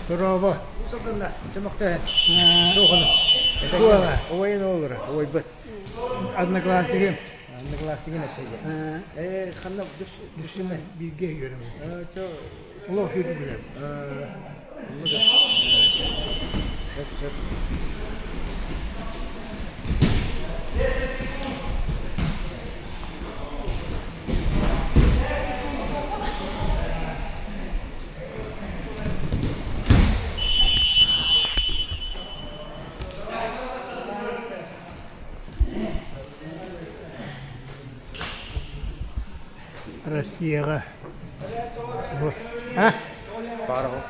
Дорообо. Туола. Убайын оҕолоро, убайбыт. Одноклассникым. Одноклассникын эсэйэ. Э, ханна Дүпсүнэ бииргэ үөрэммит. Олох үөрүү билэм. Сөп, сөп. Россияҕа а? Баар ол.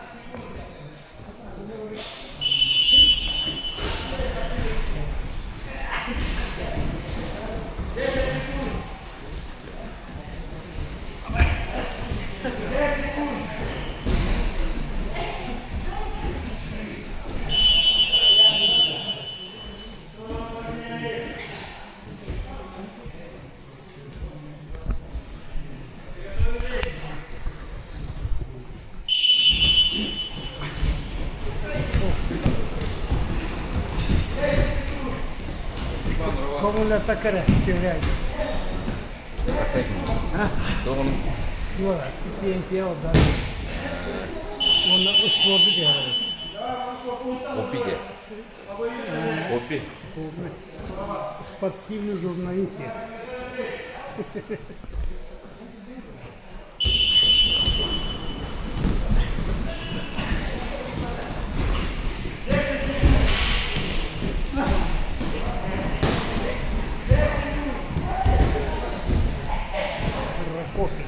Коммуната кэрэ сүрээги. Туора, пенсия отдан. Уонна успуорду түһэрэр. Хобби Хобби. Спортивный журналист. Прокопий.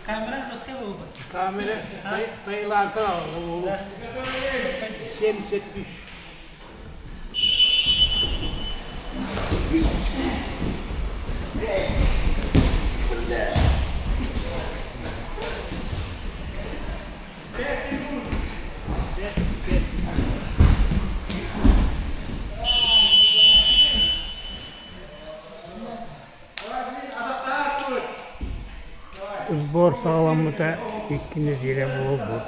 Камера жесткая буолбут. Камера Таиландтан аҕалла 73. Сбор саҕаламмыта икки нэдиэлэ буолбут.